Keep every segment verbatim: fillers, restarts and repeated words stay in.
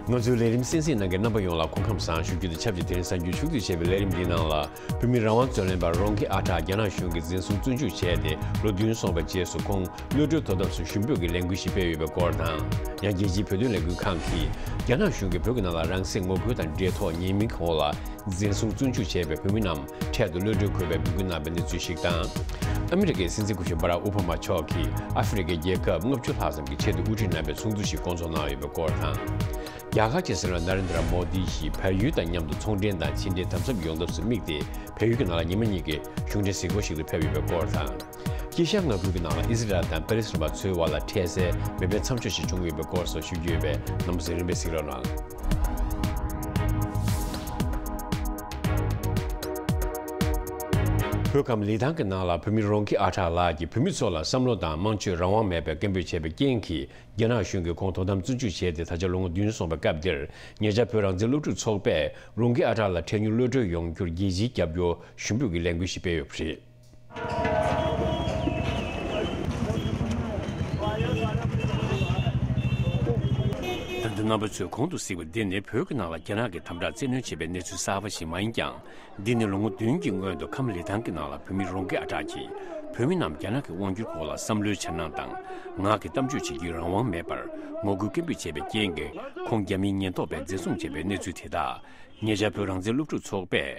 ང་ཚོའི་ལས་རིམ་གསན་གཟིགས་གནང་མཁན་རྣམ་པ་ཡོངས་ལ་སྐུ་ཁམས་བཟང་ཞུ་རྒྱུ་དང་ཆབས་ཅིག་དེ་རིང་གཟའ་མཇུག་ཆུ་ཚོད་བཅུ་ཞེས་པའི་ལས་རིམ་འདིའི་ནང་ལ། བོད་མིའི་རང་དབང་རྩོད་ལེན་པ་རོན་གྷི་ཨ་ཏྲག་རྒྱ་ནག་གཞུང་གིས་འཛིན་བཟུང་བཙོན་འཇུག་བྱས་ཏེ་ལོ་བདུན་སོང་བའི་རྗེས་སུ་ཁོང་གློད་གྲོལ་དོ་དམ་སོགས་ཞུ་འབོད་ཀྱི་ལས་འགུལ་ཞིག་སྤེལ་ཡོད་པའི་སྐོར་དང་། ཡང་རྒྱལ་སྤྱིའི་བོད་དོན་ལས་འགུལ་ཁང་གིས་རྒྱ་ནག་གཞུང་གིས་བོད་ཀྱི་ནང་ལ་རང་སྲིད་ངོ་རྒོལ་དང་འབྲེལ་ཐོགས་ཉེས་མིང་འོག་ལ་འཛིན་བཟུང་བཙོན་འཇུག་བྱས་པའི་བོད་མི་རྣམས་འཕྲལ་དུ་གློད་གྲོལ་དགོས་པའི་འབོད་སྐུལ་གནང་བའི་གནས་ཚུལ་ཞིག་དང་། ཨ་མི་རི་ཀའི་སྲིད་འཛིན་སྐུ་ཞབས་བྷ་རག་ཨོ་བྷ་མ་མཆོག་གིས་ཨ་ཧྥེ་རི་ཁའི་རྒྱལ་ཁབ་ལྔ་བཅུ་ལྷག་ཙམ་གྱི་ཆེད་དུ་དབུ་ཁྲིད་གནང་བའི་ཚོགས་འདུ་ཞིག་བསྐོང་ཚོགས་གནང་ཡོད་པའི་སྐོར་དང་། རྒྱ་གར་གྱི་སྲིད་བློན་ནཱ་རེན་དྲ་མོ་དི་ཡིས་བལ་ཡུལ་དང་མཉམ་དུ་ཚོང་འབྲེལ་དང་ཕྱི་འབྲེལ་དམ་ཟབ་ཡོང་ཐབས་སུ་དམིགས་ཏེ། བལ་ཡུལ་གྱི་ནང་ལ་ཉི་མ་གཉིས་ཀྱི་གཞུང་འབྲེལ་གཟིགས་སྐོར་ཞིག་ཏུ་ཕེབས་ཡོད་པའི་སྐོར་དང་། དཀྱིལ་ཤར་མངའ་ཁུལ་གྱི་ནང་ལ་ཨི་ཟི་རལ་དང་པེ་ལེ་སི་ཐན་པ་ཚོའི་བར་ལ་འཕྲལ་སེལ་མེ་འཕེན་མཚམས་འཇོག་ཞིག་བྱུང་ཡོད་པའི་སྐོར་སོགས་ཞུ་རྒྱུ་ཡོད་པས། རྣམ་པ་ཚོས་རིམ་པས་གཟིགས་རོགས་གནང་། བོད་ཁམས་ལི་ཐང་གི་ནང་ལ་བོད་མི་རོན་གྷི་ཨ་ཏྲག་ལགས་ཀྱིས་བོད་མི་ཚོ་ལ་བསམ་བློ་དང་དམངས་སྤྱོད་རང་དབང་མེད་པའི་སྐད་འབོད་བྱས་པའི་རྐྱེན་གྱིས། རྒྱ་ནག་གཞུང་གིས་ཁོང་དོ་དམ་བཙོན་འཇུག་བྱས་ཏེ་ད་ཆ་ལོ་ངོ་བདུན་སོང་བའི་སྐབས་འདིར། ཉེ་ཆར་བོད་རང་བཙན་སློབ་ཕྲུག་ཚོགས་པས་རོན་གྷི་ཨ་ཏྲག་ལགས་འཕྲལ་མྱུར་གློད་གྲོལ་ཡོང་རྒྱུར་རྒྱལ་སྤྱིའི་རྒྱབ་སྐྱོར་ཞུ་འབོད་ཀྱི་ལས་འགུལ་ཞིག་སྤེལ་ཡོད་པ་རེད། ད་ལྟ་རྣམ་པ་ཚོས་གོང་དུ་གཟིགས་པ་འདི་ནི་བོད་ཀྱི་ནང་ལ་རྒྱ་ནག་གིས་དམ་དྲག་བཙན་གནོན་བྱས་པའི་གནས་ཚུལ་གསར་པ་ཞིག་མ་ཡིན་ཀྱང་། འདི་ནི་ལོ་ངོ་བདུན་གྱི་སྔོན་དུ་ཁམས་ལི་ཐང་གི་ནང་ལ་བོད་མི་རོན་གྷི་ཨ་ཏྲག་གིས་བོད་མི་རྣམས་རྒྱ་ནག་གི་དབང་སྒྱུར་འོག་ལ་བསམ་བློའི་འཆར་སྣང་དང་ངག་གི་གཏམ་བརྗོད་བྱེད་རྒྱུའི་རང་དབང་མེད་པར་ངོ་རྒོལ་སྐད་འབོད་བྱས་པའི་རྐྱེན་གྱིས་ཁོང་རྒྱ་མིའི་ཉེན་རྟོག་པས་འཛིན་བཟུང་བྱས་པའི་གནས་ཚུལ་དེ་དག་ཉེ་ཆར་བོད་རང་བཙན་སློབ་ཕྲུག་ཚོགས་པས་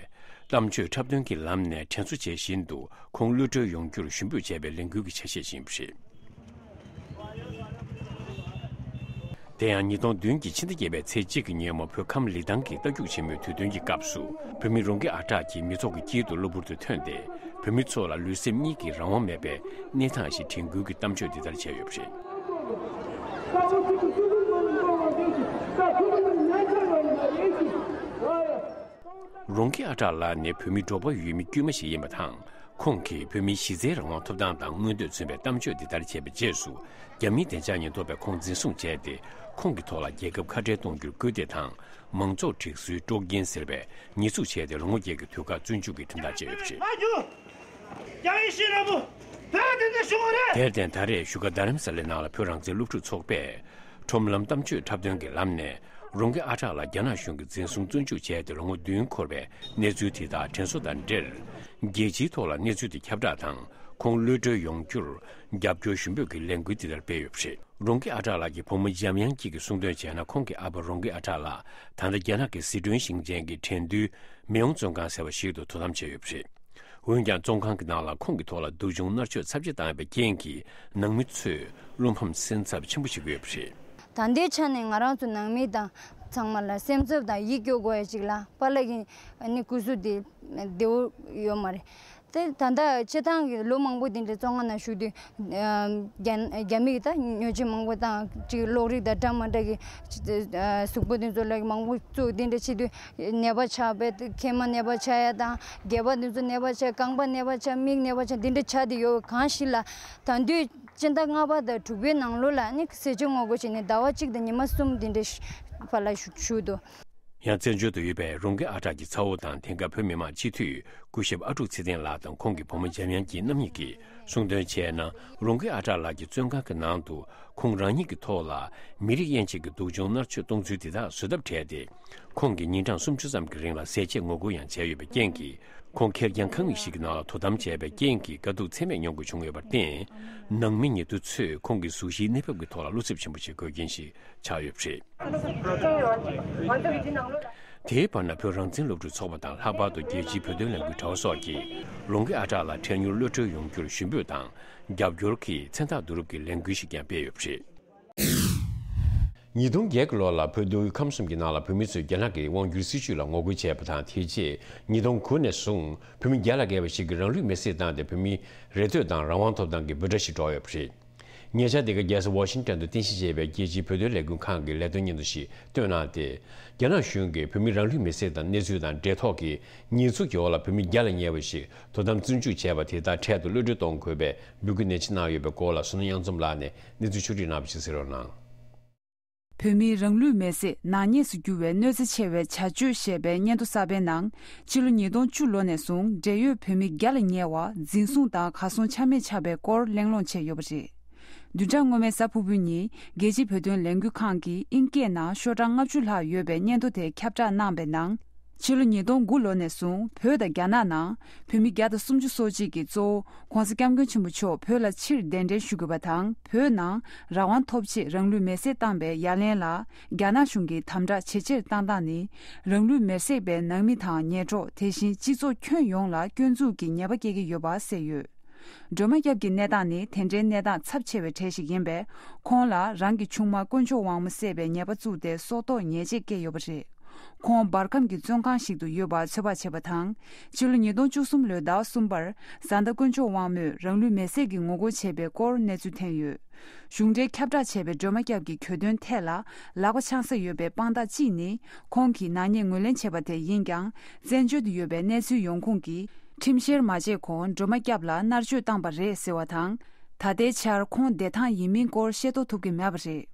གཏམ་བརྗོད་འཁྲབ་སྟོན་གྱི་ལམ་ནས་དྲན་གསོ་བྱེད་བཞིན་དུ་ཁོང་གློད་གྲོལ་ཡོང་རྒྱུར་ཞུ་འབོད་བྱས་པའི་ལས་འགུལ་གྱི་ཆ་ཤས་ཤིག་ཡིན་པ་རེད། དེ་ཡང་ཉིས་སྟོང་བདུན་གྱི་ཕྱི་ཟླ་བརྒྱད་པའི་ཚེས་གཅིག་གི་ཉིན་མོ་བོད་ཁམས་ལི་ཐང་གི་རྟ་རྒྱུག་ཆེན་མོའི་དུས་སྟོན་གྱི་སྐབས་སུ་བོད་མི་རོན་གྷི་ཨ་ཏྲག་གིས་མི་ཚོགས་ཀྱི་དཀྱིལ་དུ་གློ་བུར་དུ་ཐོན་ཏེ་བོད་མི་ཚོ་ལ་ལུས་སེམས་གཉིས་ཀྱི་རང་དབང་མེད་པའི་གནས་སྟངས་ཤིག་དྲན་སྐུལ་གྱི་གཏམ་བརྗོད་འདི་ལྟར་བྱས་ཡོད་པ་རེད། རོན་གྷི་ཨ་ཏྲག་ལགས་ནི་བོད་མི་འབྲོག་པ་ཡུལ་མི་དཀྱུས་མ་ཞིག་ཡིན་པ་དང་། ཁོང་གིས་བོད་མིའི་གཞི་རྩའི་རང་དབང་ཐོབ་ཐང་དང་མངོན་འདོད་མཚོན་པའི་གཏམ་བརྗོད་འདི་ལྟར་བྱས་པའི་རྗེས་སུ། རྒྱ་མིའི་བདེ་འཇགས་ཉེན་རྟོག་པས་ཁོང་འཛིན་བཟུང་བྱས་ཏེ། ཁོང་གི་ཐོག་ལ་རྒྱལ་ཁབ་ཁ་བྲལ་གཏོང་རྒྱུར་སྐུལ་འདེད་དང་། མང་ཚོགས་སྒྲིག་སྲོལ་དཀྲུག་རྐྱེན་ཟེར་བའི་ཉེས་འཛུགས་བྱས་ཏེ་ལོ་ངོ་བརྒྱད་ཀྱི་དུས་བཀག་བཙོན་འཇུག་གི་ཁྲིམས་ཐག་བཅད་ཡོད་པ་རེད། རྒྱ་ཡིག་ཤེས་རབ་བོད་དེ་འདྲ་ཞུ་བ་རེད། དེར་བརྟེན་ད་རེས་བཞུགས་སྒར་རྡ་རམ་ས་ལའི་ནང་ལ་བོད་རང་བཙན་སློབ་ཕྲུག་ཚོགས་པས་ཁྲོམ་ལམ་གཏམ་བརྗོད་འཁྲབ་སྟོན་གྱི་ལམ་ནས་རོན་གྷི་ཨ་ཏྲག་ལགས་རྒྱ་ནག་གཞུང་གིས་འཛིན་བཟུང་བཙོན་འཇུག་བྱས་ཏེ་ལོ་ངོ་བདུན་འཁོར་བའི་གནས་ཚུལ་དེ་དག་དྲན་གསོ་དང་འབྲེལ། རྒྱལ་སྤྱིའི་ཐོག་ལ་གནས་ཚུལ་དེ་ཁྱབ་བསྒྲགས་དང་ཁོང་གློད་གྲོལ་ཡོང་རྒྱུར་རྒྱབ་སྐྱོར་ཞུ་འབོད་ཀྱི་ལས་འགུལ་འདི་ལྟར་སྤེལ་ཡོད་པ་རེད། རོན་གྷི་ཨ་ཏྲག་ལགས་ཀྱི་བུ་མོ་འཇམ་དབྱངས་སྐྱིད་ཀྱིས་གསུངས་དོན་བྱས་ན། ཁོང་གི་ཨ་ཕ་རོན་གྷི་ཨ་ཏྲག་ལགས་ད་ལྟ་རྒྱ་ནག་གི་སི་ཁྲོན་ཞིང་ཆེན་གྱི་ཁྲེང་ཏུའུ་མེ་ཡོང་བཙོན་ཁང་ཟེར་བ་ཞིག་ཏུ་དོ་དམ་བྱས་ཡོད་པ་རེད། འོན་ཀྱང་བཙོན་ཁང་གི་ནང་ལ་ཁོང་གི་ཐོག་ལ་སྡུག་སྦྱོང་མནར་གཅོད་ཚབས་ཆེ་བཏང་ཡོད་པའི་རྐྱེན་གྱིས་ནང་མི་ཚོས་བློ་ཕམ་སེམས་འཚབ་ཆེན་པོ་བྱེད་ཀྱི་ཡོད་པ་རེད། ད་ལྟའི་ཆ་ནས་ང་རང་ཚོ་ནང་མི་དང་ཚང་མ་ལ་སེམས་འཚབ་དང་ཡིད་སྐྱོ་དགོས་ཡ་ཅིག་ལ་པཱ་ལགས་ཀྱི་ཨ་ནི་སྐུ་གཟུགས་དེ་བདེ་བོ་ཡོད་མ་རེད། དེ་ད་ལྟ་སྤྱིར་བཏང་གི་ལོ་མང་པོ་དེ་འདྲའི་བཙོན་ཁང་ནང་བཞུགས་དུས། ཨ་རྒྱ་རྒྱ་མི་གི་ད་ཉོ་ཆ་མང་པོ་དང་ཅིག་གློག་རིགས་དང་འདྲ་མ་འདྲ་གི་ཨ་གཟུགས་པོ་དེ་ཚོ་ལ་མང་པོ་བཙུགས་དེ་འདྲ་བྱེད་དུས་ནད་པ་ཆགས་པའི་མཁལ་མ་ནད་པ་ཆགས་ཡ་དང་སྒལ་པ་དེ་ཚོ་ནད་པ་ཆགས། རྐང་པ་ནད་པ་ཆགས། མིག་ནད་པ་ཆགས། དེ་འདྲ་ཆགས་དེ་ཡོད། གང་ཞིག་ལ་ད་དུས་སྤྱི་ཟླ་ལྔ་པ་དང་དྲུག་པའི་ནང་ལོགས་ལ་ནི་ཟས་བཅད་ངོ་རྒོལ་བྱས་ནས་ཟླ་བ་གཅིག་དང་ཉི་མ་གསུམ་དེ་འདྲ་བར་ལ་བཞུགས་འདུག་ཡང་བཙན་བྱོལ་དུ་ཡོད་པའི་རོང་སྐྱིད་ཨ་གྲགས་ཀྱི་ཚ་བོ་དང་དེང་སྐབས་བོད་མི་མང་སྤྱི་འཐུས་སྐུ་ཞབས་ཨ་ཀྲུག་ཚེ་བརྟན་ལགས་དང་ཁོང་གི་བུ་མོ་འཇམ་དབྱངས་སྐྱིད་རྣམ་གཉིས་ཀྱིས་གསུངས་དོན་བྱས་ན། རོང་སྐྱིད་ཨ་གྲགས་ལགས་ཀྱིས་བཙོན་ཁང་གི་ནང་དུ་ཁོང་རང་ཉིད་ཀྱི་ཐོག་ལ་མི་རིགས་དབྱེ་འབྱེད་ཀྱི་སྡུག་སྦྱོང་མནར་གཅོད་གཏོང་ཚུལ་དེ་དག་བཟོད་ཐབས་བྲལ་ཏེ། ཁོང་གིས་ཉིན་གྲངས་སུམ་ཅུ་ཙམ་གྱི་རིང་ལ་ཟས་བཅད་ངོ་རྒོལ་ཡང་བྱས་ཡོད་པའི་རྐྱེན་གྱིས། ཁོང་ཁེར་རྐྱང་ཁང་མིག་ཞིག་གི་ནང་ལ་དོ་དམ་བྱས་པའི་རྐྱེན་གྱིས་དཀའ་སྡུག་ཚད་མེད་མྱོང་དགོས་བྱུང་ཡོད་པར་བརྟེན། ནང་མི་ཉེ་དུ་ཚོས་ཁོང་གི་གཟུགས་གཞིའི་གནས་བབ་ཀྱི་ཐོག་ལ་བློ་འཚབ་ཆེན་པོ་ཞིག་དགོས་རྐྱེན་ཞིག་ཆགས་ཡོད་པ་རེད། དེའི་བར་ན་བོད་རང་བཙན་སློབ་ཕྲུག་ཚོགས་པ་དང་ལྷག་པར་དུ་རྒྱལ་སྤྱིའི་བོད་དོན་ལས་འགུལ་དྲ་བ་སོགས་ཀྱིས་རོང་སྐྱིད་ཨ་གྲགས་ལགས་འཕྲལ་མྱུར་གློད་གྲོལ་ཡོང་རྒྱུར་ཞུ་འབོད་དང་རྒྱབ་སྐྱོར་གྱི་མཚན་རྟགས་བསྡུ་རུབ་ཀྱི་ལས་འགུལ་ཞིག་ཀྱང་སྤེལ་ཡོད་པ་རེད། ཉིས་སྟོང་བརྒྱད་ཀྱི་ལོ་ལ་བོད་མདོ་དབུས་ཁམས་གསུམ་གྱི་ནང་ལ་བོད་མི་ཚོས་རྒྱ་ནག་གི་དབང་སྒྱུར་སྲིད་བྱུས་ལ་ངོ་རྒོལ་བྱས་པ་དང་། དེ་རྗེས་ཉིས་སྟོང་དགུ་ནས་བཟུང་བོད་མི་བརྒྱ་ལ་བརྒལ་བ་ཞིག་གིས་རང་ལུས་མེར་སྲེག་བཏང་སྟེ་བོད་མིའི་རེ་ལྟོས་དང་རང་དབང་ཐོབ་ཐང་གི་འབོད་སྒྲ་ཞིག་སྒྲོག་ཡོད་པ་རེད། ཉེ་ཆར་འདི་ག་རྒྱལ་ས་ཝ་ཤིང་ཊོན་དུ་རྟེན་གཞི་བྱས་པའི་རྒྱལ་སྤྱིའི་བོད་དོན་ལས་འགུལ་ཁང་གི་ལས་དོན་སྙན་ཐོ་ཞིག་བཏོན་གནང་སྟེ། རྒྱ་ནག་གཞུང་གིས་བོད་མི་རང་ལུས་མེར་སྲེག་དང་གནས་ཚུལ་དང་འབྲེལ་ཐོགས་ཀྱི་ཉེས་འཛུགས་ཀྱི་འོག་ལ་བོད་མི་བརྒྱ་ལ་ཉེ་བ་ཞིག་དོ་དམ་བཙོན་འཇུག་བྱས་པ་དེ་དག་འཕྲལ་དུ་གློད་གྲོལ་གཏོང་དགོས་པའི་འབོད་སྐུལ་ནན་ཆེ་གནང་ཡོད་པའི་སྐོར་ལ་བསོད་ནམས་གཡང་འཛོམས་ལགས་ནས་གནས་ཚུལ་ཕྱོགས་སྒྲིག་གནང་བ་ཞིག་གསན་རོགས་གནང་། བོད་མིའི་རང་ལུས་མེར་སྲེག་ནག་ཉེས་སུ་གྱུར་བའི་གནོད་འཚེ་ཆེ་བའི་བྱ་སྤྱོད་ཞེས་པའི་སྙན་ཐོ་གསར་པའི་ནང་། ཕྱི་ལོ་ཉིས་སྟོང་བཅུ་ལོ་ནས་བཟུང་འབྲེལ་ཡོད་བོད་མི་བརྒྱ་ལ་ཉེ་བ་འཛིན་བཟུང་དང་གར་སོང་ཆ་མེད་ཆགས་པའི་སྐོར་གླེང་སློང་བྱས་ཡོད་པ་རེད། བདུན་ཕྲག་སྔོན་མའི་གཟའ་ཕུར་བུའི་ཉིན་རྒྱལ་སྤྱིའི་བོད་དོན་ལས་འགུལ་ཁང་གིས་དབྱིན་སྐད་ནང་ཤོག་གྲངས་ལྔ་བཅུ་ལྷག་ཡོད་པའི་སྙན་ཐོ་དེ་ཁྱབ་བསྒྲགས་གནང་བའི་ནང་། ཕྱི་ལོ་ཉིས་སྟོང་དགུ་ལོ་ནས་བཟུང་བོད་དང་རྒྱ་ནག་ནང་བོད་མི་བརྒྱ་དང་སུམ་ཅུ་སོ་གཅིག་གིས་གཙོ་བོ་༸གོང་ས་༸སྐྱབས་མགོན་ཆེན་པོ་མཆོག་བོད་ལ་ཕྱིར་གདན་འདྲེན་ཞུ་དགོས་པ་དང་། བོད་ནང་རང་དབང་ཐོབ་ཆེད་རང་ལུས་མེར་སྲེག་བཏང་བའི་ཡ་ལན་ལ་རྒྱ་ནག་གཞུང་གིས་དམ་དྲག་ཇེ་ཆེར་བཏང་སྟངས་ནི། རང་ལུས་མེར་སྲེག་པའི་ནང་མི་དང་ཉེ་གྲོགས། དེ་བཞིན་སྤྱི་ཚོགས་ཁྱོན་ཡོངས་ལ་སྐྱོན་འཛུགས་ཀྱི་ཉེས་པ་སྐྱེ་གི་ཡོད་པ་གསལ་ཡོད། སྒྲོལ་མ་སྐྱབས་ཀྱི་གནས་སྟངས་ནི་དེ་འདྲའི་གནས་སྟངས་ཚབས་ཆེ་བའི་གྲས་ཤིག་ཡིན་པས། ཁོང་ལ་རང་གི་ཆུང་མ་དཀོན་མཆོག་དབང་མོ་བསད་པའི་ཉེས་པ་བཙུགས་ཏེ་སྲོག་ཐོག་ཉེས་ཆད་བཀལ་ཡོད་པ་རེད། ཁོང་འབར་ཁམས་ཀྱི་བཙོན་ཁང་ཞིག་ཏུ་ཡོད་པ་ཚོད་དཔག་བྱས་པ་དང་། ཕྱི་ལོ་ཉིས་སྟོང་བཅུ་གསུམ་ལོའི་ཟླ་བ་གསུམ་པར་བཟའ་ཟླ་དཀོན་མཆོག་དབང་མོས་རང་ལུས་མེར་སྲེག་གི་ངོ་རྒོལ་བྱས་པའི་སྐོར་གནས་ཚུལ་ཐོན་ཡོད། གཞུང་འབྲེལ་ཁྱབ་བསྒྲགས་བྱས་པའི་སྒྲོལ་མ་སྐྱབས་ཀྱི་གྱོད་དོན་ཐད་ལ་ལག་པ་འཆང་ས་ཡོད་པའི་དཔང་རྟགས་གཅིག་ནི། ཁོང་གིས་ནག་ཉེས་ངོས་ལེན་བྱས་པ་དེ་ཡིན་ཀྱང་། བཙན་བྱོལ་དུ་ཡོད་པའི་གནས་ཚུལ་ཡོང་ཁུངས་ཀྱིས། ཁྲིམས་བཤེར་མ་བྱས་གོང་སྒྲོལ་མ་སྐྱབས་ལ་མནར་གཅོད་བཏང་པ་རེད་ཟེར་བ་དང་། ད་ལྟའི་ཆར་ཁོང་བདེ་ཐང་ཡིན་མིན་སྐོར་ཤེས་རྟོགས་ཐུབ་ཀྱི་མེད་པ་རེད།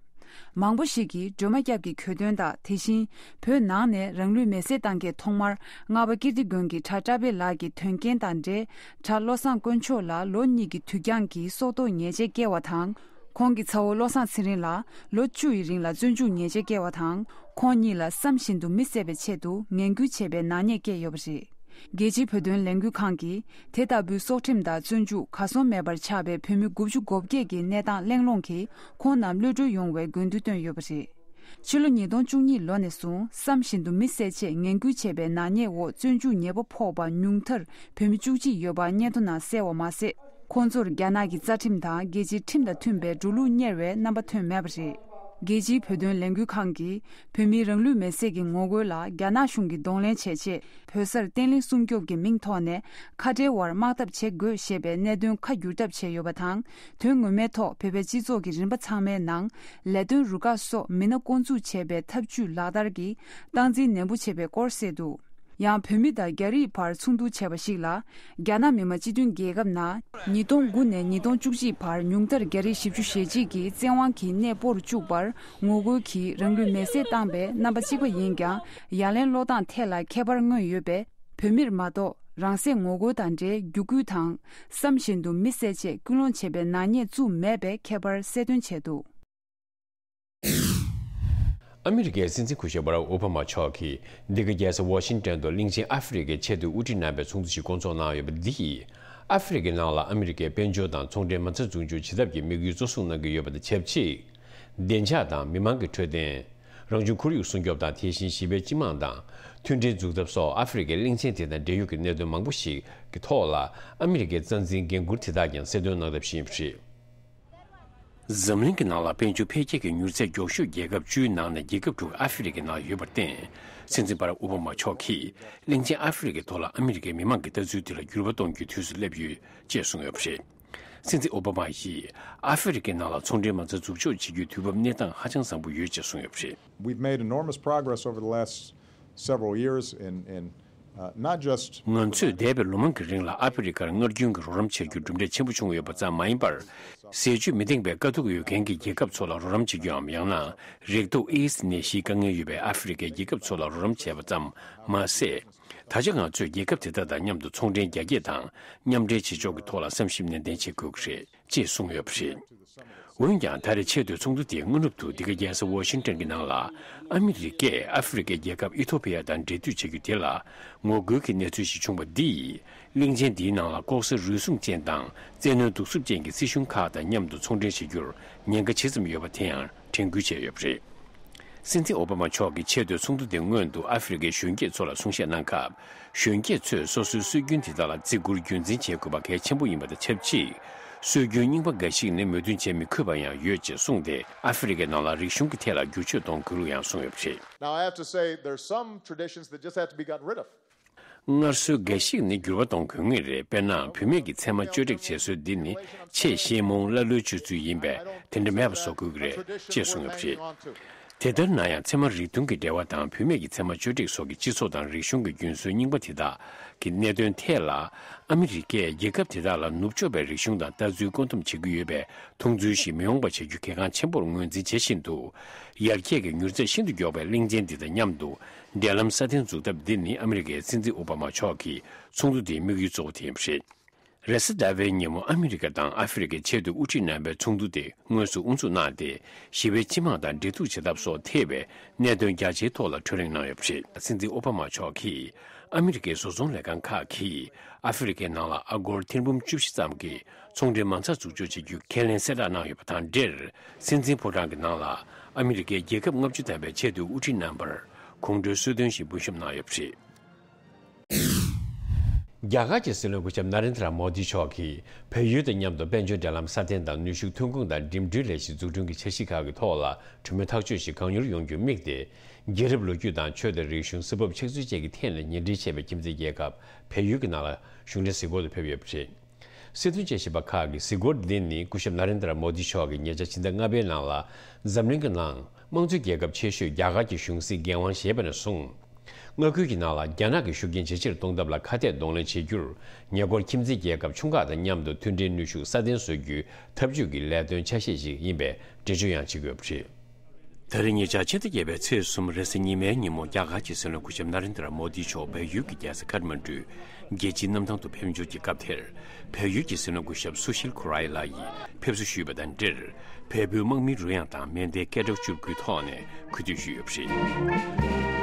མང་པོ་ཞིག་གིས་སྒྲོལ་མ་སྐྱབས་ཀྱི་གྱོད་དོན་དང་། དེ་བཞིན་བོད་ནང་ནས་རང་ལུས་མེར་སྲེག་བཏང་མཁན་ཐོག་མར་ལྔ་པ་ཀིརྟི་དགོན་གྱི་གྲྭ་བཀྲ་བྷེ་ལགས་ཀྱི་དོན་རྐྱེན་དང་འབྲེལ། གྲྭ་བློ་བཟང་དཀོན་མཆོག་ལ་ལོ་གཉིས་ཀྱི་དུས་འགྱངས་ཀྱིས་སྲོག་ཐོག་ཉེས་ཆད་བཀལ་བ་དང་། ཁོང་གི་ཚ་བོ་བློ་བཟང་ཚེ་རིང་ལ་ལོ་བཅུ་ཡི་རིང་ལ་བཙོན་འཇུག་ཉེས་ཆད་བཀལ་བ་དང་། ཁོང་གཉིས་ལ་བསམ་བཞིན་དུ་མི་བསད་པའི་ཆེད་དུ་ངན་སྐུལ་བྱས་པའི་ནག་ཉེས་བཀལ་ཡོད་པ་རེད། རྒྱལ་སྤྱིའི་བོད་དོན་ལས་འགུལ་ཁང་གིས་དེ་ལྟ་བུའི་སྲོག་ཁྲིམས་དང་བཙོན་འཇུག་གར་སོང་མེད་པར་ཆགས་པའི་བོད་མི་དགུ་བཅུ་གོ་བརྒྱད་ཀྱི་གནས་སྟངས་གླེང་སློང་གིས་ཁོང་རྣམས་གློད་གྲོལ་ཡོང་བའི་དགོས་འདུན་བཏོན་ཡོད་པ་རེད། ཕྱི་ལོ་ཉིས་སྟོང་བཅུ་གཉིས་ལོ་ནས་བཟུང་བསམ་བཞིན་དུ་མི་བསད་ཆེད་ངན་སྐུལ་བྱས་པའི་ནག་ཉེས་འོག་བཙོན་འཇུག་ཉེས་པ་ཕོག་པ་ཉུང་མཐར་བོད་མི་བཅུ་གཅིག་ཡོད་པ་སྙན་ཐོ་ནང་གསལ་བ་མ་ཟད། ཁོང་ཚོར་རྒྱ་ནག་གི་རྩ་ཁྲིམས་དང་རྒྱལ་སྤྱིའི་ཁྲིམས་དང་མཐུན་པའི་འགྲོ་ལུགས་གཉེར་བའི་རྣམ་པ་ཐོན་མེད་པ་རེད། རྒྱལ་སྤྱིའི་བོད་དོན་ལས་འགུལ་ཁང་གིས་བོད་མིའི་རང་ལུས་མེར་སྲེག་གི་ངོ་རྒོལ་ལ་རྒྱ་ནག་གཞུང་གིས་གདོང་ལེན་བྱས་རྗེས། བོད་སར་བརྟན་ལྷིང་སྲུང་སྐྱོབ་ཀྱི་མིང་ཐོག་ནས་ཁ་བྲལ་བར་དམག་འཐབ་བྱེད་དགོས་ཞེས་པའི་གནད་དོན་ཁ་བསྒྱུར་ཐབས་བྱས་ཡོད་པ་དང་། དོན་ངོ་མའི་ཐོག་བོད་པའི་སྤྱི་ཚོགས་ཀྱི་རིམ་པ་ཚང་མའི་ནང་ལས་དོན་རུ་ཁག་སོགས་མི་སྣ་བསྐོ་འཛུགས་བྱས་པའི་ཐབས་ཇུས་ལག་བསྟར་གྱིས་སྟངས་འཛིན་ནན་པོ་བྱས་པའི་སྐོར་གསལ་འདུག་ཡང་བོད་མི་དང་རྒྱ་རིགས་བར་ཚོགས་འདུ་བྱས་པ་ཞིག་ལ། རྒྱ་ནག་མི་དམངས་སྤྱི་མཐུན་རྒྱལ་ཁབ་ནང་ཉིས་སྟོང་དགུ་ནས་ཉིས་སྟོང་བཅུ་གཅིག་བར་ཉུང་མཐར་རྒྱ་རིགས་བཞི་བཅུ་ཞེ་གཅིག་གིས་བཙན་དབང་གིས་གནས་སྤོར་བཅུག་པར་ངོ་རྒོལ་གྱིས་རང་ལུས་མེར་སྲེག་བཏང་པའི་རྣམ་པ་གཅིག་པ་ཡིན་ཀྱང་། ཡ་ལན་སློག་སྟངས་ཐད་ལ་ཁྱད་པར་མངོན་ཡོད་པས། བོད་མིར་མ་གཏོགས་རང་སྲེག་ངོ་རྒོལ་དང་འབྲེལ་རྒྱུ་སྐུལ་དང་། བསམ་བཞིན་དུ་མི་བསད་ཆེད་སྐུལ་སློང་བྱེད་པའི་ནག་ཉེས་བཙུགས་མེད་པའི་ཁྱད་པར་གསལ་སྟོན་བྱས་འདུག་ཨ་མི་རི་ཀའི་སྲིད་འཛིན་སྐུ་ཞབས་བྷ་རག་ཨོ་བྷ་མ་མཆོག་གིས་འདི་ག་རྒྱལ་ས་ཝ་ཤིང་ཏོན་དུ་གླིང་ཆེན་ཨ་ཧྥེ་རི་ཁའི་ཆེད་དུ་དབུ་ཁྲིད་གནང་བའི་ཚོགས་འདུ་ཞིག་བསྐོང་ཚོགས་གནང་ཡོད་པ་འདི་ཡིས། ཨ་ཧྥེ་རི་ཁའི་ནང་ལ་ཨ་མི་རི་ཀའི་དཔལ་འབྱོར་དང་ཚོང་འབྲེལ་མ་རྩ་འཛུགས་འཇུག་བྱེད་ཐབས་ཀྱི་དམིགས་ཡུལ་གཙོ་བཟུང་གནང་གི་ཡོད་པ་དང་ཆབས་ཅིག་བདེ་འཇགས་དང་མི་མང་གི་འཕྲོད་བསྟེན། རང་བྱུང་ཁོར་ཡུག་སྲུང་སྐྱོབ་དང་། དེ་བཞིན་གཞིས་པའི་སྤྱི་དམངས་དང་མཐུན་སྒྲིལ་འཛུགས་ཐབས་སོགས་ཨ་ཧྥེ་རི་ཁའི་གླིང་ཆེན་དེ་དང་འབྲེལ་ཡོད་ཀྱི་གནད་དོན་མང་པོ་ཞིག་གི་ཐོག་ལ་ཨ་མི་རི་ཀའི་རྩ་འཛིན་འགན་འཁུར་དེ་དག་ཀྱང་གསལ་སྟོན་གནང་ཐབས་བྱས་ཡོད་པ་རེད། འཛམ་གླིང་གི་ནང་ལ་དཔལ་འབྱོར་འཕེལ་རྒྱས་ཀྱི་མྱུར་ཚད་མགྱོགས་ཤོས་རྒྱལ་ཁབ་བཅུའི་ནང་ནས་རྒྱལ་ཁབ་དྲུག་ཨ་ཧྥེ་རི་ཁའི་ནང་ཡོད་པར་བརྟེན། སྲིད་འཛིན་བྷ་རག་ཨོ་བྷ་མ་མཆོག་གིས་གླིང་ཆེན་ཨ་ཧྥེ་རི་ཁའི་ཐོག་ལ་ཨ་མི་རི་ཀའི་མི་མང་གི་ལྟ་ཚུལ་དེ་ལ་འགྱུར་བ་གཏོང་རྒྱུའི་དུས་སུ་སླེབས་ཡོད་ཅེས་གསུངས་ཡོད་པ་རེད། སྲིད་འཛིན་ཨོ་བྷ་མ་ཡིས་ཨ་ཧྥེ་རི་ཁའི་ནང་ལ་ཚོང་འབྲེལ་མ་རྩ་འཛུགས་འཇོག་བྱེད་རྒྱུའི་དུས་བབ་གནས་སྟངས་ཧ་ཅང་བཟང་པོ་ཡོད་ཅེས་གསུངས་ཡོད་པ་རེད། We've made enormous progress over the last several years in, in, uh, not just ང་ཚོས་འདས་པའི་ལོ་མང་གི་རིང་ལ་ཨ་ཧྥེ་རི་ཁར་སྔར་རྒྱུན་གྱི་རོགས་རམ་བྱ་རྒྱུར་གྲུབ་འབྲས་ཆེན་པོ་བྱུང་ཡོད་པ་ཙམ་མ་ཡིན་པར། ཟས་བཅུད་མི་འདང་པའི་དཀའ་སྡུག་ཡོད་མཁན་གྱི་རྒྱལ་ཁབ་ཚོ་ལ་རོགས་རམ་བྱེད་རྒྱུའམ། ཡང་ན་རེག་དུག་ཨེ་ཛི་ནད་གཞིའི་དཀའ་ངལ་ཡོད་པའི་ཨ་ཧྥེ་རི་ཁའི་རྒྱལ་ཁབ་ཚོ་ལ་རོགས་རམ་བྱས་པ་ཙམ་མ་ཟད། ད་ཆ་ང་ཚོས་རྒྱལ་ཁབ་དེ་དག་དང་མཉམ་དུ་ཚོང་འབྲེལ་རྒྱ་སྐྱེད་དང་མཉམ་འབྲེལ་བྱེད་ཕྱོགས་ཀྱི་ཐོག་ལ་བསམ་ཞིབ་ནན་ཏན་བྱེད་དགོས་ཀྱི་རེད། ཅེས་གསུངས་ཡོད་པ་རེད། འོན་ཀྱང་ད་རེས་ཆེས་མཐོའི་ཚོགས་འདུ་དེའི་སྔ་ནུབ་ཏུ་འདི་ག་རྒྱལ་ས་ཝ་ཤིང་ཏོན་གྱི་ནང་ལ་ཨ་མི་རི་ཀས་ཨ་ཧྥེ་རི་ཁའི་རྒྱལ་ཁབ་ཨི་ཐོ་ཕི་ཡ་དང་འབྲེལ་མཐུད་བྱ་རྒྱུ་དེ་ལ་ངོ་རྒོལ་གྱི་གནས་ཚུལ་ཞིག་བྱུང་བ་འདིས། གླིང་ཆེན་འདིའི་ནང་ལ་ལྐོག་ཟ་རུལ་སུངས་ཅན་དང་བཙན་གནོན་གདུག་རྩུབ་ཅན་གྱི་སྲིད་གཞུང་ཁག་དང་མཉམ་དུ་ཚོང་འབྲེལ་བྱེད་རྒྱུར་ཉེན་ཁ་ཇི་ཙམ་ཡོད་པ་དེ་ཡང་དྲན་སྐུལ་བྱས་ཡོད་པ་རེད། སྲིད་འཛིན་ཨོ་བྷ་མ་མཆོག་གིས་ཆེས་མཐོའི་ཚོགས་འདུ་དེ་སྔོན་དུ་ཨ་ཧྥེ་རི་ཁའི་གཞོན་སྐྱེས་ཚོ་ལ་གསུང་བཤད་གནང་སྐབས། གཞོན་སྐྱེས་ཚོས་སོ་སོའི་སྲོལ་རྒྱུན་དེ་དག་ལ་བརྩི་བཀུར་རྒྱུན་འཛིན་བྱེད་དགོས་པ་གལ་ཆེན་པོ་ཡིན་པ་དང་ཆབས་ཅིག་སྲོལ་རྒྱུན་རྙིང་པ་འགའ་ཞིག་ནི་མོས་མཐུན་བྱེད་མི་དགོས་པ་ཡང་ཡོད་ཅེས་གསུངས་ཏེ། ཨ་ཧྥེ་རི་ཁའི་ནང་ལ་རིག་གཞུང་གི་ཐད་ལ་བསྒྱུར་བཅོས་གཏོང་དགོས་ལུགས་ཡང་གསུངས་ཡོད་པ་རེད། Now, I have to say, there are some traditions that just have to be gotten rid of. སྔར་སྲོལ་འགའ་ཞིག་ནི་འགྱུར་བ་གཏོང་དགོས་ངེས་རེད། དཔེར་ན། བུད་མེད་ཀྱི་མཚན་མ་གཅོད་བྲེག་བྱེད་སྲོལ་འདི་ནི་ཆེས་ཤེས་རྨོངས་ཀླ་ཀློའི་སྤྱོད་ཚུལ་ཡིན་པས། དེ་འདྲ་མེད་པ་བཟོ་དགོས་ཀྱི་རེད་ཅེས་གསུངས་ཡོད་པ་རེད། དེ་ལྟར་ན་ཡང་། མཚན་མ་རིགས་མཐུན་གྱི་འབྲེལ་བ་དང་བུད་མེད་ཀྱི་མཚན་མ་གཅོད་བྲེག་སོགས་ཀྱི་སྤྱི་ཚོགས་དང་རིག་གཞུང་གི་རྒྱུན་སྲོལ་རྙིང་པ་དེ་དག་གི་གནད་དོན་ཐད་ལ། ཨ་མི་རི་ཀས་རྒྱལ་ཁབ་དེ་དག་ལ་ནུབ་ཕྱོགས་པའི་རིག་གཞུང་དང་ལྟ་ཚུལ་བཀོད་འདོམས་བྱེད་ཀྱི་ཡོད་པའི་མཐོང་ཚུལ་ཞིག་མི་འོང་བ་བྱ་རྒྱུ་གལ་འགངས་ཆེན་པོར་ངོས་འཛིན་བྱེད་བཞིན་དུ། ཡར་རྒྱས་ཀྱི་མྱུར་ཚད་ཤིན་ཏུ་མགྱོགས་པའི་གླིང་ཆེན་འདི་དང་མཉམ་དུ་འབྲེལ་ལམ་སྲ་བརྟན་འཛུགས་ཐབས་འདི་ནི་ཨ་མི་རི་ཀའི་སྲིད་འཛིན་ཨོ་བྷ་མ་མཆོག་གི་ཚོགས་འདུ་འདིའི་དམིགས་ཡུལ་གཙོ་བོ་དེ་ཡིན་པ་རེད། རེས་གཟའ་ཟླ་བའི་ཉིན་མོ་ཨ་མི་རི་ཀ་དང་ཨ་ཧྥེ་རི་ཁའི་ཆེས་མཐོའི་དབུ་ཁྲིད་རྣམ་པའི་ཚོགས་འདུ་དེ་དངོས་སུ་དབུ་འཛུགས་གནང་སྟེ། ཞི་བའི་སྤྱི་དམངས་དང་འབྲེལ་གཏུག་བྱེད་ཐབས་སོགས་ཐེ་བའི་གནད་དོན་རྒྱ་ཆེའི་ཐོག་ལ་གྲོས་རེས་གནང་ཡོད་པ་རེད། སྲིད་འཛིན་ཨོ་བྷ་མ་མཆོག་གིས་ཨ་མི་རི་ཀའི་བཟོ་ཚོང་ལས་ཁང་ཁག་གིས་ཨ་ཧྥེ་རི་ཁའི་ནང་ལ་ཨ་སྒོར་ཐེར་འབུམ་བཅུ་བཞི་ཙམ་གྱི་ཚོང་འབྲེལ་མ་རྩ་འཛུགས་སྐྱོང་བྱེད་རྒྱུའི་ཁས་ལེན་གསལ་བསྒྲགས་གནང་ཡོད་པ་དང་འབྲེལ། སྲིད་འཛིན་ཕོ་བྲང་གི་ནང་ལ་ཨ་མི་རི་ཀའི་རྒྱལ་ཁབ་ལྔ་བཅུ་ཐམ་པའི་ཆེས་མཐོའི་དབུ་ཁྲིད་རྣམ་པར་གོང་བཀུར་གསོལ་སྟོན་ཞིག་འབུལ་བཞེས་གནང་ཡོད་པ་རེད། རྒྱ་གར་གྱི་སྲིད་བློན་སྐུ་ཞབས་ན་རེན་དྲ་མོ་དི་མཆོག་གིས་བལ་ཡུལ་དང་མཉམ་དུ་དཔལ་འབྱོར་འབྲེལ་ལམ་སྲ་བརྟན་དང་ནུས་ཤུགས་ཐོན་ཁུངས་དང་འགྲིམ་འགྲུལ་ལས་གཞི་འཛུགས་སྐྲུན་གྱི་འཆར་གཞི་ཁག་གི་ཐོག་ལ་གྲོས་མོལ་ཐག་གཅོད་ཞིག་གང་མྱུར་ཡོང་རྒྱུར་དམིགས་ཏེ། རྒྱལ་རབས་ལོ་རྒྱུས་དང་ཆོས་དང་རིག་གཞུང་། སུ་བབ་ཆགས་ཚུལ་བཅས་ཀྱི་ཐད་ནས་ཉེ་འབྲེལ་བྱས་པའི་ཁྱིམ་མཚེས་རྒྱལ་ཁབ་བལ་ཡུལ་གྱི་ནང་ལ་གཞུང་འབྲེལ་གཟིགས་སྐོར་དུ་ཕེབས་ཡོད་པ་རེད། སྲིད་དོན་དཔྱད་ཞིབ་པ་ཁག་གིས་གཟིགས་སྐོར་འདི་ནི་སྐུ་ཞབས་ན་རེན་དྲ་མོ་དི་མཆོག་གིས་ཉེ་ཆར་ཕྱི་ཟླ་ལྔ་པའི་ནང་ལ་འཛམ་གླིང་གི་ནང་དམངས་གཙོའི་རྒྱལ་ཁབ་ཆེ་ཤོས་རྒྱ་གར་གྱི་གཞུང་སྲིད་འགན་དབང་བཞེས་པ་ནས་བཟུང་། མངའ་ཁུལ་གྱི་ནང་ལ་རྒྱ་ནག་གི་ཤུགས་རྐྱེན་ཇེ་ཆེར་གཏོང་ཐབས་ལ་ཁ་གཏད་གདོང་ལེན་བྱེད་རྒྱུར་ཉེ་འཁོར་ཁྱིམ་མཚེས་རྒྱལ་ཁབ་ཆུང་ཁག་དང་མཉམ་དུ་མཐུན་འབྲེལ་ནུས་ཤུགས་སྲ་བརྟན་བཟོ་རྒྱུའི་འཐབ་ཇུས་ཀྱི་ལས་དོན་ཆ་ཤས་ཤིག་ཡིན་པའི་འགྲེལ་བརྗོད་ཡང་བྱེད་ཀྱི་ཡོད་པ་རེད། ད་རེས་ཉེ་ཆར་ཕྱི་ཟླ་བརྒྱད་པའི་ཚེས་གསུམ་རེས་གཟའ་ཉི་མའི་ཉིན་མོ་རྒྱ་གར་གྱི་སྲིད་བློན་སྐུ་ཞབས་ན་རེན་དྲ་མོ་དི་མཆོག་བལ་ཡུལ་གྱི་རྒྱལ་ས་ཀཏ་མན་ཌུའི་རྒྱལ་སྤྱིའི་གནམ་ཐང་དུ་ཕེབས་འབྱོར་གྱི་སྐབས་དེར། བལ་ཡུལ་གྱི་སྲིད་བློན་སྐུ་ཞབས་སུ་ཤིལ་ཁུ་རའི་ལགས་ཡིས་ཕེབས་བསུ་ཞུས་པ་དང་འབྲེལ། བལ་པོའི་དམག་མི་རུ་དབྱངས་དང་མེ་མདའི་སྐད་སྒྲ་བཅུ་དགུའི་ཐོག་ནས་གུས་འདུད་ཞུས་ཡོད་པ་རེད།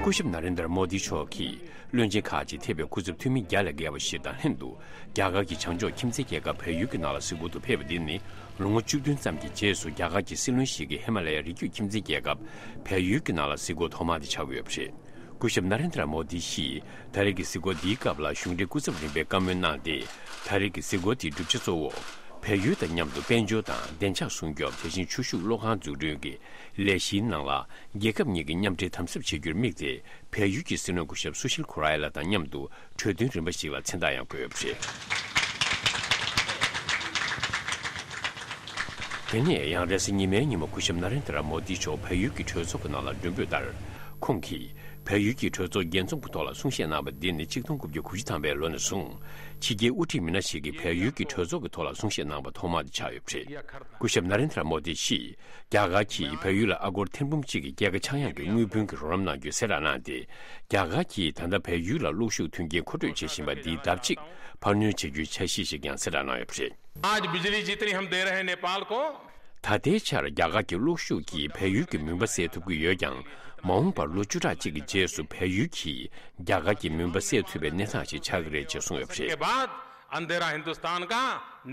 སྐུ་ཞབས་ན་རེན་དྲ་མོ་དི་མཆོག་གིས། བློན་ཆེན་ཁག་ཅིག་ཐེ་བའི་སྐུ་ཚབ་འཐུས་མི་བརྒྱ་ལས་བརྒལ་བ་ཞིག་དང་ལྷན་དུ། རྒྱ་གར་གྱི་བྱང་ཕྱོགས་ཁྱིམ་མཚེས་རྒྱལ་ཁབ་བལ་ཡུལ་གྱི་ནང་ལ་གཟིགས་སྐོར་དུ་ཕེབས་པ་འདི་ནི། ལོ་ངོ་བཅུ་བདུན་ཙམ་གྱི་རྗེས་སུ་རྒྱ་གར་གྱི་སྲིད་བློན་ཞིག་གིས་ཧི་མ་ལ་ཡའི་རི་རྒྱུད་ཁྱིམ་མཚེས་རྒྱལ་ཁབ་བལ་ཡུལ་གྱི་ནང་ལ་གཟིགས་སྐོར་ཐོག་མ་དེ་ཆགས་ཀྱི་ཡོད་པ་རེད། སྐུ་ཞབས་ན་རེན་དྲ་མོ་དི་ཡིས་ད་རེས་ཀྱི་གཟིགས་སྐོར་འདིའི་སྐབས་ལ་གཞུང་འབྲེལ་སྐུ་ཚབ་རིམ་པས་བཀའ་མོལ་གནང་སྟེ། ད་རེས་ཀྱི་གཟིགས་སྐོར་དེའི་བསྒྲུབ་བྱ་གཙོ་བོ། བལ་ཡུལ་དང་མཉམ་དུ་དཔལ་འབྱོར་དང་བདེ་འཇགས་སྲུང་སྐྱོབ། དེ་བཞིན་ཆུ་ཤུགས་གློག་ཁང་འཛུགས་སྐྲུན་གྱི་ལས་གཞིའི་ནང་ལ་རྒྱལ་ཁབ་གཉིས་ཀྱི་མཉམ་འབྲེལ་དམ་ཟབ་བྱེད་རྒྱུར་དམིགས་ཏེ། བལ་ཡུལ་གྱི་སྲིད་བློན་སྐུ་ཞབས་སུ་ཤིལ་ཁུ་རའི་ལགས་དང་མཉམ་དུ་གྲོས་མཐུན་རིམ་པ་ཞིག་ལ་མཚན་རྟགས་ཡང་བཀོད་ཡོད་པ་རེད། དེ་ནས་ཡང་རེས་གཟའ་ཉི་མའི་ཉིན་མོ་སྐུ་ཞབས་ན་རེན་དྲ་མོ་དི་མཆོག་བལ་ཡུལ་གྱི་གྲོས་ཚོགས་ཀྱི་ནང་ལ་མགྲོན་འབོད་ལྟར། ཁོང་གིས་བལ་ཡུལ་གྱི་གྲོས་ཚོགས་འགན་འཛོམས་ཀྱི་ཐོག་ལ་གསུང་བཤད་གནང་བ་འདི་ནི་ཆིག་སྟོང་དགུ་བརྒྱ་དགུ་བཅུ་ཐམ་པའི་ལོ་ནས་བཟུང་། ཕྱི་རྒྱལ་དབུ་ཁྲིད་མི་སྣ་ཞིག་གིས་བལ་ཡུལ་གྱི་གྲོས་ཚོགས་ཀྱི་ཐོག་ལ་གསུང་བཤད་གནང་བ་ཐོག་མ་དེ་ཆགས་ཡོད་པ་རེད། སྐུ་ཞབས་ན་རེན་དྲ་མོ་དི་ཡིས། རྒྱ་གར་གྱིས་བལ་ཡུལ་ལ་ཨ་སྒོར་ཐེར་འབུམ་གཅིག་གི་སྐྱེད་ཀ་ཆག་ཡང་གི་དངུལ་བུན་གྱི་རོགས་རམ་གནང་རྒྱུའི་གསལ་བསྒྲགས་གནང་སྟེ། རྒྱ་གར་གྱིས་ད་ལྟ་བལ་ཡུལ་ལ་གློག་ཤུགས་མཐུན་རྐྱེན་མཁོ་སྤྲོད་བྱེད་བཞིན་པ་འདིའི་ལྡབ་གཅིག་འཕར་སྣོན་བྱེད་རྒྱུའི་འཆར་གཞི་ཞིག་ཀྱང་གསལ་བསྒྲགས་གནང་ཡོད་པ་རེད། आज बिजली जितनी हम दे रहे हैं नेपाल को, ད་ལྟའི་ཆར་རྒྱ་གར་གྱི་གློག་ཤུགས་ཀྱིས་བལ་ཡུལ་གྱི་མུན་པ་སེལ་ཐུབ་ཀྱི་ཡོད་ཀྱང་། མ་འོངས་པར་ལོ་བཅུ་ཕྲག་གཅིག་གི་རྗེས་སུ་བལ་ཡུལ་གྱིས་རྒྱ་གར་གྱི་མུན་པ་སེལ་ཐུབ་པའི་གནས་སྟངས་ཤིག་ཆགས་ཀྱི་རེད་ཅེས་གསུངས་ཡོད་པ་རེད། के बाद अंधेरा हिंदुस्तान का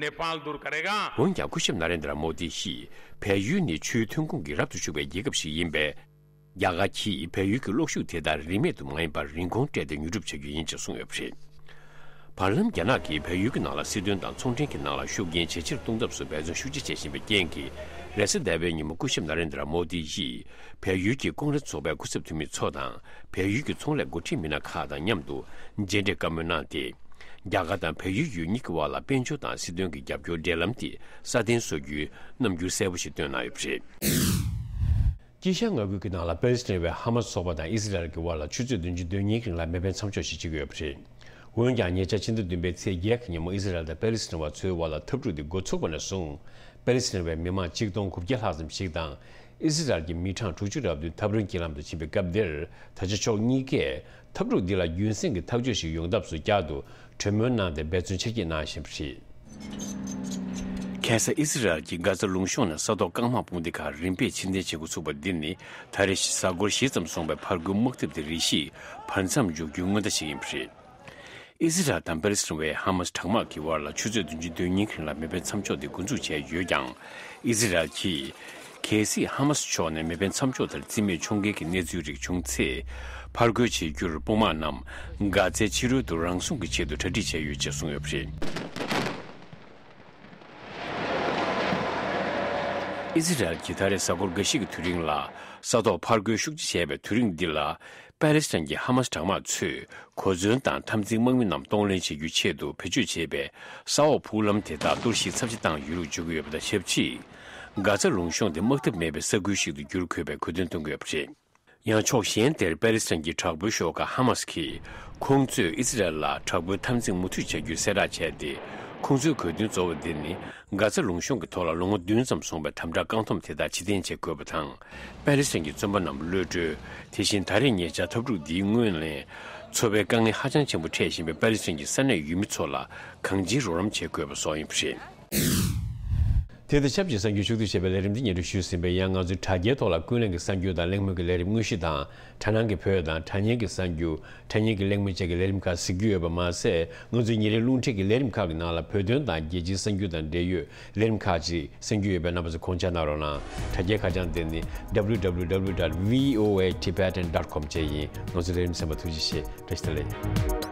नेपाल दूर करेगा। འོན་ཀྱང་སྐུ་ཞབས་ན་རེན་དྲ་མོ་དི་ཡིས། བལ་ཡུལ་ནི་ཆུའི་ཐོན་ཁུངས་ཀྱིས་རབ་ཏུ་ཕྱུག་པའི་རྒྱལ་ཁབ་ཞིག་ཡིན་པས། རྒྱ་གར་གྱིས་བལ་ཡུལ་གྱི་གློག་ཤུགས་དེ་དག་རིན་མེད་དུ་མ་ཡིན་པར་རིན་གོང་སྤྲད་དེ་ཉོ་སྒྲུབ་བྱ་རྒྱུ་ཡིན་ཅེས་གསུངས་ཡོད་པ་རེད། བར་ལམ་རྒྱ་ནག་གིས་བལ་ཡུལ་གྱི་ནང་ལ་སྲིད་དོན་དང་ཚོང་འབྲེལ་གྱི་ནང་ལ་ཤུགས་རྐྱེན་ཇེ་ཆེར་གཏོང་ཐབས་སུ་འབད་བརྩོན་ཤུགས་ཆེ་བྱེད་བཞིན་པའི་རྐྱེན་གྱིས། རེས་གཟའ་ཟླ་བའི་ཉིན་མོ་སྐུ་ཞབས་ན་རེན་དྲ་མོ་དི་ཡིས་བལ་ཡུལ་གྱི་ཀོང་རེས་ཚོགས་པའི་སྐུ་ཚབ་འཐུས་མི་ཚོ་དང་། བལ་ཡུལ་གྱི་ཚོང་ལས་འགོ་ཁྲིད་མི་སྣ་ཁག་དང་མཉམ་དུ་མཇལ་འཕྲད་བཀའ་མོལ་གནང་སྟེ། རྒྱ་གར་དང་བལ་ཡུལ་ཡུལ་གཉིས་ཀྱི་དབར་ལ་དཔལ་འབྱོར་དང་སྲིད་དོན་གྱི་རྒྱབ་སྐྱོར་འབྲེལ་ལམ་དེ་སྲ་བརྟན་བཟོ་རྒྱུའི་རྣམ་འགྱུར་གསལ་པོ་ཞིག་བཏོན་གནང་ཡོད་པ་རེད། དཀྱིལ་ཤར་མངའ་ཁུལ་གྱི་ནང་ལ་པེ་ལི་སི་ཐན་བའི་ཧ་མ་སི་ཚོགས་པ་དང་ཨི་ཟི་རལ་གྱི་དབར་ལ་ཆུ་ཚོད་བདུན་ཅུ་དོན་གཉིས་རིང་ལ་མེ་འཕེན་མཚམས་འཇོག་ཞིག་བྱེད་ཀྱི་ཡོད་པ་རེད། འོན་ཀྱང་ཉེ་ཆར་ཕྱི་ཟླ་བདུན་པའི་ཚེས་བརྒྱད་ཀྱི་ཉིན་མོ་ཨི་ཟི་རལ་དང་པེ་ལི་སི་ཐན་བ་ཚོའི་དབར་ལ་འཐབ་འཁྲུག་དེ་འགོ་ཚུགས་པ་ནས་བཟུང་། པེ་ལི་སི་ཐན་བའི་མི་མང་ཆིག་སྟོང་དགུ་བརྒྱ་ལྷག་ཙམ་ཞིག་དང་། ཨི་ཟི་རལ་གྱི་མི་གྲངས་དྲུག་ཅུ་རེ་བདུན་འཐབ་རོགས་ཀྱི་ལམ་དུ་ཕྱིན་པའི་སྐབས་འདིར། ད་ཆ་ཕྱོགས་གཉིས་ཀས་འཐབ་འཁྲུག་འདི་ལ་རྒྱུན་སྲིང་གི་ཐག་གཅོད་ཞིག་ཡོང་ཐབས་སུ་བསྐྱར་དུ་གྲོས་མོལ་གནང་སྟེ་འབད་བརྩོན་ཆེ་བསྐྱེད་གནང་བཞིན་པ་རེད། ཁ་སང་ཨི་ཟི་རལ་གྱིས་གྷ་ཛ་ལུང་གཤོང་ནས་ས་ཐོག་རྐང་དམག་དཔུང་སྡེ་ཁག་རིམ་པས་ཕྱིར་འཐེན་བྱེད་འགོ་ཚུགས་པ་འདི་ནི་ད་རེས་གཟའ་འཁོར་བཞི་ཙམ་སོང་བའི་ཕར་རྒོལ་དམག་འཐབ་དེ་རེ་ཞིག་བར་མཚམས་འཇོག་རྒྱུའི་སྔོན་བརྡ་ཞིག་ཡིན་པ་རེད། ཨི་ཟི་རལ་དང་པེ་ལི་སི་ཐན་བའི་ཧ་མ་སི་དྲག་དམག་གི་དབར་ལ་ཆུ་ཚོད་བདུན་ཅུ་དོན་གཉིས་རིང་ལ་མེ་འཕེན་མཚམས་འཇོག་དེ་འགོ་འཛུགས་བྱས་ཡོད་ཀྱང་། ཨི་ཟི་རལ་གྱིས། གལ་སྲིད་ཧ་མ་སི་ཕྱོགས་ནས་མེ་འཕེན་མཚམས་འཇོག་དེར་རྩིས་མེད་འཁྱོངས་འགལ་གྱི་གནས་ཚུལ་རིགས་བྱུང་ཚེ། ཕར་རྒོལ་བྱེད་རྒྱུར་དཔུང་དམག་རྣམས་གྷ་ཛའི་ཕྱི་རོལ་དུ་རང་སྲུང་གི་ཆེད་དུ་གྲ་སྒྲིག་བྱས་ཡོད་ཅེས་གསུངས་ཡོད་པ་རེད། ཨི་ཟི་རལ་གྱིས་ད་རེས་གཟའ་འཁོར་འགའ་ཤས་ཀྱི་དུས་རིང་ལ་ས་ཐོག་ཕར་རྒོལ་ཤུགས་ཆེ་བྱས་པའི་དུས་རིང་འདི་ལ། པེ་ལི་སི་ཐན་གྱི་ཧ་མ་སི་དྲག་དམག་ཚོས་གོ་མཚོན་དང་འཐབ་འཛིང་དམག་མི་རྣམས་གཏོང་ལེན་བྱེད་རྒྱུའི་ཆེད་དུ་བེད་སྤྱོད་བྱས་པའི་ས་འོག་ཕུག་ལམ་དེ་དག་གཏོར་བཤིག་ཚབས་ཆེ་བཏང་ཡོད་ལུགས་བརྗོད་ཀྱི་ཡོད་པ་དང་ཆབས་ཅིག་གྷ་ཛ་ལུང་གཤོང་དེ་དམག་འཐབ་མེད་པའི་ས་ཁུལ་ཞིག་ཏུ་བསྒྱུར་དགོས་པའི་དགོས་འདུན་གཏོང་གི་ཡོད་པ་རེད། ཡང་ཕྱོགས་གཞན་དེར་པེ་ལི་སི་ཐན་གྱི་དྲག་པོའི་ཤོག་ཁག་ཧ་མ་སི་ཀྱིས་ཁོང་ཚོས་ཨི་སི་རལ་ལ་དྲག་པོའི་འཐབ་འཛིང་མུ་མཐུད་བྱ་རྒྱུའི་གསལ་བསྒྲགས་བྱས་ཏེ། ཁོང་ཚོའི་དགོས་འདུན་གཙོ་བོ་དེ་ནི་གྷ་ཛ་ལུང་གཤོང་གི་ཐོག་ལ་ལོ་ངོ་བདུན་ཙམ་སོང་བའི་དམ་དྲག་བཀག་སྡོམ་དེ་དག་ཕྱིར་འཐེན་བྱེད་དགོས་པ་དང་། པེ་ལི་སི་ཐན་གྱི་བཙོན་པ་རྣམས་གློད་གྲོལ། དེ་བཞིན་ད་རེས་ཉེ་ཆར་འཐབ་འཁྲུག་འདིའི་སྔོན་ལ། འཚོ་བའི་དཀའ་ངལ་ཧ་ཅང་ཆེན་པོ་འཕྲད་བཞིན་པའི་པ་ལི་སི་ཐན་གྱི་ས་གནས་ཡུལ་མི་ཚོ་ལ་གང་ཅིའི་རོགས་རམ་བྱེད་དགོས་པ་སོགས་ཡིན་པ་རེད། དེ་དང་ཆབས་ཅིག་གསར་འགྱུར་ཕྱོགས་བསྡུས་བྱས་པའི་ལས་རིམ་འདི་སྙན་སྒྲོན་ཞུས་ཟིན་པས། ཡང་ང་ཚོའི་དྲ་རྒྱའི་ཐོག་ལ་ཀུན་གླེང་གི་གསར་འགྱུར་དང་གླེང་མོལ་གྱི་ལས་རིམ་དངོས་གཞི་དང་། དྲ་སྣང་གི་བོད་དང་དྲ་བརྙན་གྱི་གསར་འགྱུར། དྲ་བརྙན་གྱི་གླེང་མོལ་བཅས་ཀྱི་ལས་རིམ་ཁག་གཟིགས་རྒྱུ་ཡོད་པ་མ་ཟད། ང་ཚོའི་ཉིན་རེའི་རླུང་འཕྲིན་གྱི་ལས་རིམ་ཁག་གི་ནང་ལ་བོད་དོན་དང་རྒྱལ་སྤྱིའི་གསར་འགྱུར་དང་འབྲེལ་ཡོད་ལས་རིམ་ཁག་ཅིག་གསན་རྒྱུ་ཡོད་པས། རྣམ་པ་ཚོས་ཁོང་ཆ་གནང་རོགས་གནང་། དྲ་རྒྱའི་ཁ་བྱང་དེ་ནི་W W W dot V O A Tibetan dot com བཅས་ཡིན། ང་ཚོའི་ལས་རིམ་གསན་པར་ཐུགས་རྗེ་ཆེ། བཀྲ་ཤིས་བདེ་ལེགས།